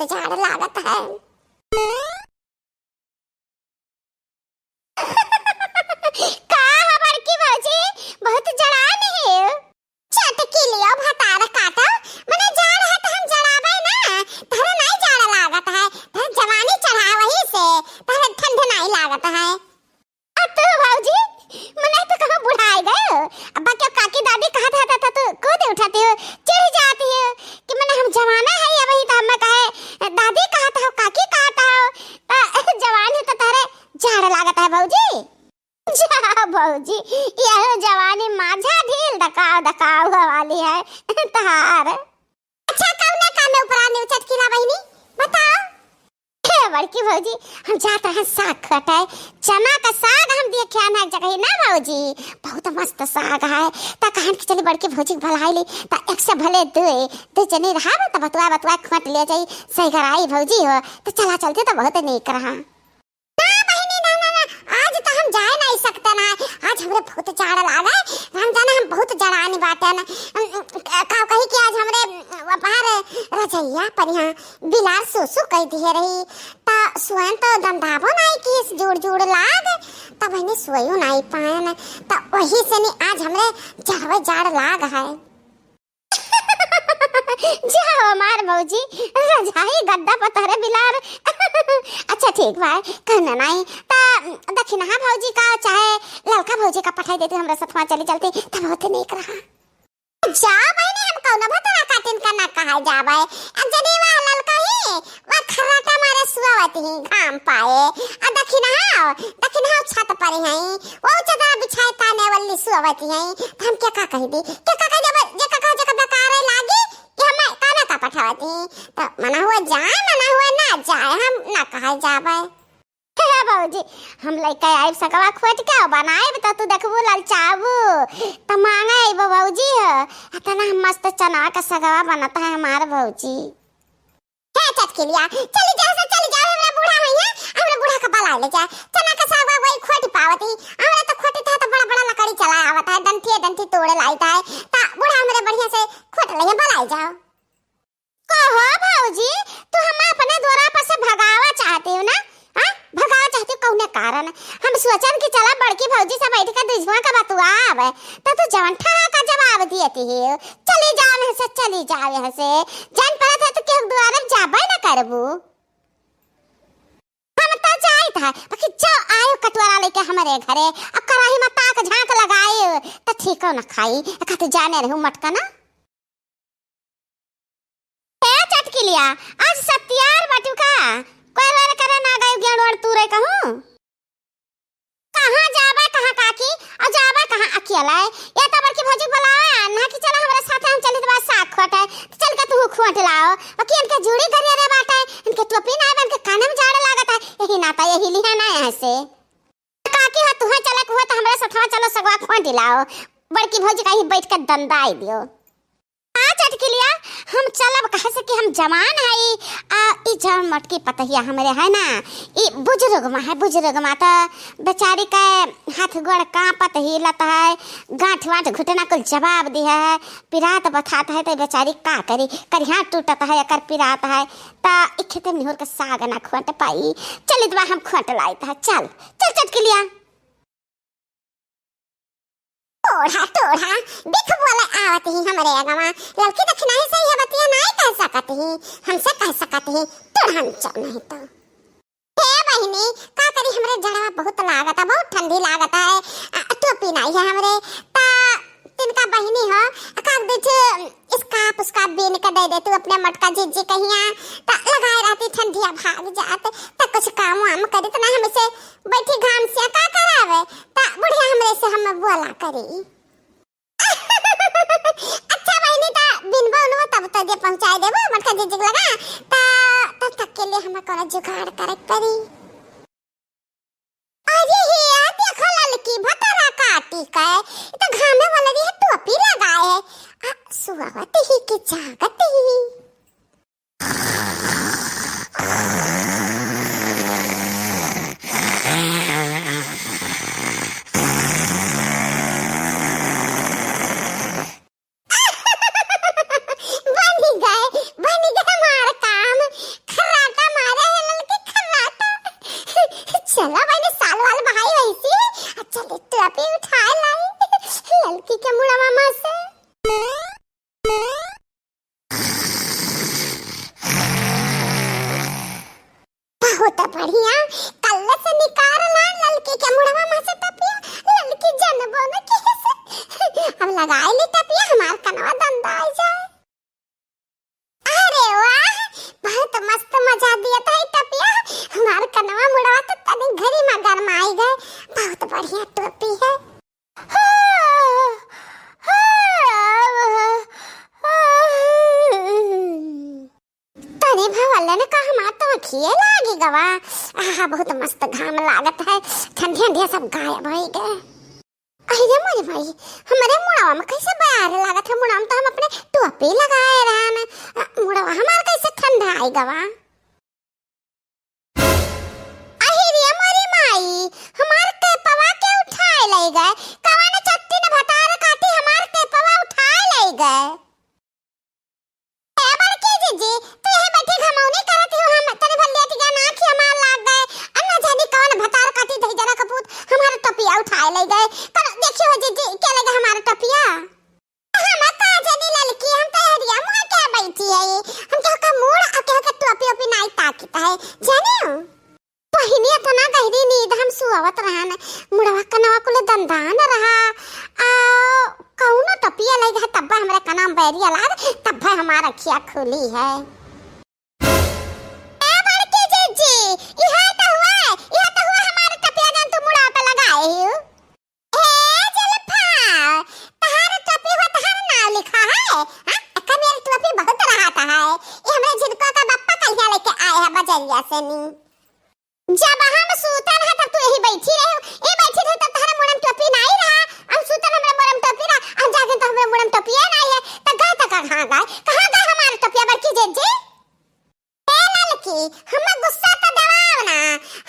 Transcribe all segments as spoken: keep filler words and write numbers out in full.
जाड़ लागत है। का हो बड़की भौजी, बहुत जड़ान है? चटकी लियो भतार काटो, मने जाड़ है तो हम जड़ाबे ना, तहरे नाई जाड़ लागत है, तहरे जवानी चढ़ा वही से, तहरे ठंड नाई लागत है। अब तो भौजी, मने तो कहूँ बुढ़ाई गए हो। अब क्या काकी दादी कहत है तो तू कूद उठती हो, चिढ़ जाती हो कि मने हम जवाना है, अबही तो हमें कहे दादी कहत हो, काकी कहत हो, तो जवान है तो तहरे जाड़ लागत है भौजी। जा भौजी, यह जवानी माझा ढील दकाव दकाव वाली है तहार। अच्छा, कौने कामे उपरा ने चटकीला बहिनी, बताओ। हे बड़की भौजी, हम जात रहे साग खोटे, चना का साग हम देखे ना एक जगह ना भौजी, बहुत मस्त साग है। त कहन कि चली बड़की भौजी के भलाई ली, त एक से भले दुई, दुई जनी रहा त बतुआ बतुआ खोट ले जाई, सही कराई भौजी हो, त चला चलते त बहुत नीक रहा। ना बहिनी, ना, ना, ना, आज तो हम जाए नहीं सकते ना, आज हमरे बहुत जाड़ लागे, हम जाना हम बहुत जड़ानी बाटे ना। अम, अम, का कही कि आज हमरे, अम, बाहर रजैया पर यहाँ बिलार सुसु कह दिए रही, त स्वयं तो दंदाबो नहीं किस, जुड़ जुड़ लाग, त बहिनी सोयो नहीं पाए ना, त वही से नहीं आज हमरे जाड़वे जाड़ लाग है। जाओ हमार भौजी, रजाई गद्दा पर तहरे बिलार। अच्छा ठीक बा, कहना नहीं। त दखिनहा भौजी का चाहे ललका भौजी का पठाई देती, हमरा सथवा चली चलती, तब होते नीक रहा। जा बहिनी, हम कौनो भतरा काटिन का ना कहा जाबे। अब जदी वह ललका ही, वह खर्राटा मारे सुआवत ही, घाम पाए। आ दखिनहा, दखिनहा छत पर ही, वो चदरा बिछाए ताने वाली सुआवत ही। त हम के का कह दी? के का कह देबे? जे का कह, जे का बेकार लागी, कि हमें कामे का पठावत ही? त मना हुआ जाए, मना हुआ ना जाए, हम ना कहा जाबे। हे भौजी, हम लइका आइब सगवा खोट के बनाइब त तू देखबू ललचाबू। त मांगे आइब भौजी हो, इतना मस्त चना के सगवा बनत है हमार भौजी। हे चटकिलिया, चली जाओ से चली जाओ, हमरा बूढ़ा होई है, हमरा बूढ़ा के बला ले जा। चना के सगवा वही खोट पावत ही, हमरा तो खोटे था तो बड़ा बड़ा लकड़ी चला आवत है, डंठी डंठी तोड़े लाइत है, त बूढ़ा हमरे बढ़िया से खोट ले बलाई जाओ। कहो भौजी, तू हम अपने द्वारा पर से भगावा चाहती हो ना? हाँ? भगावा चाहती हो कौने कारण? हम सोचन कि चला बड़की भौजी से बैठ के दुझुआ का बतुआब, त तू जवन ठहा का जवाब दियती हो। चली जाओ यहाँ से, चली जाओ यहाँ से। जान पड़त है तो केहू द्वारा में जाबे न करबू। हम त जाइत है, बाकी जो आयो कटोरा लेके हमरे घरे, अब कराही में ताक झांक लगाए, त ठीको न खाई। का तू जाने रहू मटका ना? ए चटकिलिया, आज सत्यार बाटू का? कोई रोल करे ना गए, गेड़ ओड़ तू रे कहूँ। कहाँ जाबे, कहाँ काकी, और जाबे कहाँ अकेले? या तो बड़की भौजी बुलावे, ना कि चला हमरे साथे हम चली त बा साग खोटे, त चल के तू खोट लाओ। बाकी इनके जूड़ी गरिया रे बाटे, इनके टोपी ना बन के काने में जाड़े लागत है, यही नाता यही लिहा ना यहाँ से। काकी हो, तुहे चले के हुआ त हमरे साथे चलो सगवा खोट लाओ। बड़की भौजी कहीं बैठ के दंदाई दियो। हाँ चटकिलिया, हम चलब कहे से कि हम जवान हई, आ ई जौन मोटकी पतहिया हमरे है ना, ई बुजुर्ग मा है, बुजुर्ग मा त बेचारी के हाथ गोड़ कांपत हिलत है, गांठ वांठ घुटना कुल जवाब दिहे है, पिरात बथात है त बेचारी का करी, करिहा टूटत है एकर पिरात है, त ई खेते में निहुर के साग ना खोट पाई। चलित बा हम खोट लाइत है, चल, चल चटकिलिया। टोढ़ा, टोढ़ा, बिख बोले आवत ही हमरे अगवा। ललकी दखिनही से ये बतिया नाई कह सकत ही, हमसे कह सकत ही, टोढ़न चो नहीं तो। हे बहिनी, का करी, हमरे जड़वा बहुत लागत है, बहुत ठंडी लागत है। आ, टोपी नाई है हमरे, ता तिनका बहिनी हो, एकाध दू ठे scarf उसका बीन के दे दे तू अपने मोटका जीजी कहिया, त लगाए रहती ठंडिया भाग जात, त कुछ काम वाम करित ना, हम इसे बैठी घाम से का करावे, त बुढ़िया हमरे से हम बोला करी। अच्छा बहिनी, त बिनबो उनबो तब तो जे पहुँचाए देबो मोटका जीजी के लगा, त, तब तक के लिए हमें कोनो जुगाड़ करे के पड़ी। अरे हे, आ देखो ललकी भतरा काटी के, ई त घामे वाला रही है, टोपी लगाए है। आ, सुअवत ही कि जागत ही। बनी गए, बनी गए हमार काम। चला बहिनी, साल वाल बहाई वैसी, अच्छा ले टोपी उठाए लाई ललकी के मुड़वा मा से। बहुत बढ़िया, कल से निकाल ला ललकी के मुड़वा मा से टोपिया, ललकी जनबो न किहे से। अब लगाए ली टोपिया, हमार कनवा दंदा आ जाए। अरे वाह, बहुत मस्त मजा दिया था ई टोपिया, हमार कनवा मुड़वा तो तनी घरी मा गरमाई गए। बहुत बढ़िया टोपी है। तनी भवले में का हमार तो अखिए लागी गवा। आहा, बहुत मस्त घाम लागत है, ठंडे ठंडे सब गायब होई गए। अरे मोरे माई, हमरे मुड़वा में कैसे बयार लागत है, मुड़वा में तो हम अपने टोपी लगाए रहन, अ, मुड़वा हमार कैसे ठंडा आई गवा। अहिरे मोरी माई, हमार केपवा के उठाए ले गए। कवन चट्टी न भतार काटी हमार केपवा उठाए ले गए। ए बड़की जीजी, तू यही बैठी घमौनी करत हो, हम तनी भर लेट गया ना कि हमार लाग गए। अ ना जानी कवन भतार काटी दही जना कपूत हमार टोपिया उठाए ले गए। पर देखियो जीजी, के ले गए हमार टोपिया? हम का जानी ललकी, हम तो हरिया मुँह के बैठी है, हम केहू का मूड़ और केहू के टोपी ओपी नाई ताकित है, जाने हो? पहिनी इतना गहरी नींद हम सुअवत रहन, मुड़वा कनवा कुल दंदान रहा, आ कौनो टोपिया लग है, तब्बे हमरे कना में बैरिया लाग, तब्बे हमार अखिया खुली है। ए बड़की जीजी, इहे तो हुआ, इहे तो हुआ हमार टोपिया जौन तू मुड़वा पे लगाए हो। ए जुल्फा, तहार टोपी हुआ तहार नाव लिखा है? हाँ? एकर मेर टोपी बहुत रहत है। ये हमरे झिनको का बप्पा कलिया लेके आए हैं बजरिया से नी। जब हम सूतन है तब तू यही बैठी रहे हो। ये बैठी रहे तब तहरा मुड़म टोपी नाई रहा। हम सूतन हमरे मुड़म टोपी रहा। हम जागन तो हमरे मुड़म टोपिया नाई है। तो गए तो कहाँ गए? कहाँ गए हमार टोपिया बड़की जीजी? ए ललकी, हम गुस्सा तो दबाओ ना,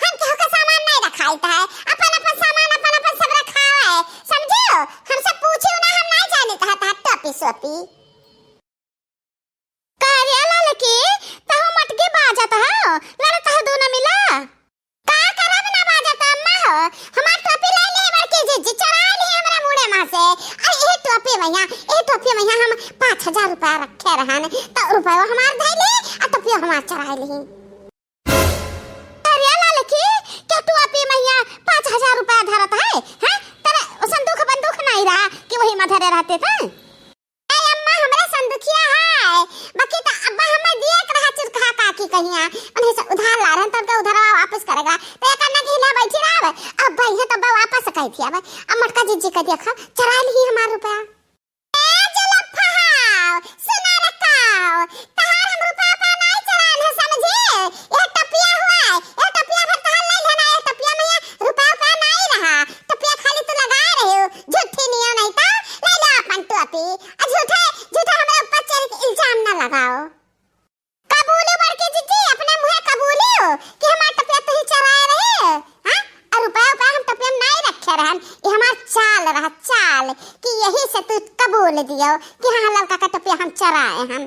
हम केहू का सामान नहीं रखाइत है, अपन अपन सामान अपन अपन सब रखाओ है, समझियो? हमसे पूछियो ना, हम नहीं जानित है तहार टोपी सोपी। का रे ललकी, तहु मटकी बाजत हो, लड़त हो दोनों मिला? का करब ना बाजत अम्मा हो, हमार टोपी ले ले बड़की जीजी, चुराए ली हमरा मुड़े मा से। अरे ए टोपी भैया, ए टोपी भैया हम पाँच हजार रुपया रखे रहन, तो रुपया हमार धइली, आ टोपी हमार चुराए ली। अरे ललकी, क्या टोपी भैया पाँच हजार रुपया धरत है, हैं? तेरे संदूक बंदूक नहीं रहा कि वही मा धरे रहते थे? ए अम्मा, हमरे संदुखिया है, बाकी त अब्बा हमें दिए के रहा चुरकहा काकी कहिया, उन्हें से उधार ला रहन, तनका उधारवा वापस करेगा, तो ये करना कि हिला बैठी रहब, अब्बा इहे तब्बा वापस कह दिया अब, अब मटका जीजी का देखा, चुराए ली हमार रुपया। ए जुल्फा, सुना रे काऊ, तहार हम रुपया का नाई चुरान है, समझे? यह टपिया हुआ है, यह टपिया भर तहार ले लेना, यह टपिया में यह रुपया का नाई रहा, टपिया खाली तू लगा रहे हो, झूठी नियो नहीं तो, ले लो अपन टोपी। आ झूठे, झूठे हमरे ऊपर चढ़ के इल्जाम ना लगाओ। कबूली बड़की जीजी, अपने मुँहे कबूली हो कि हमार टपिया तुही चुराए रहे, हाँ? और रुपया, रुपया हम टपिया में नाई रखे रहन, ये हमार चाल रहा, चाल, कि यही से तू कबूल दियो कि हाँ, ललका का टपिया हम चुराए हन।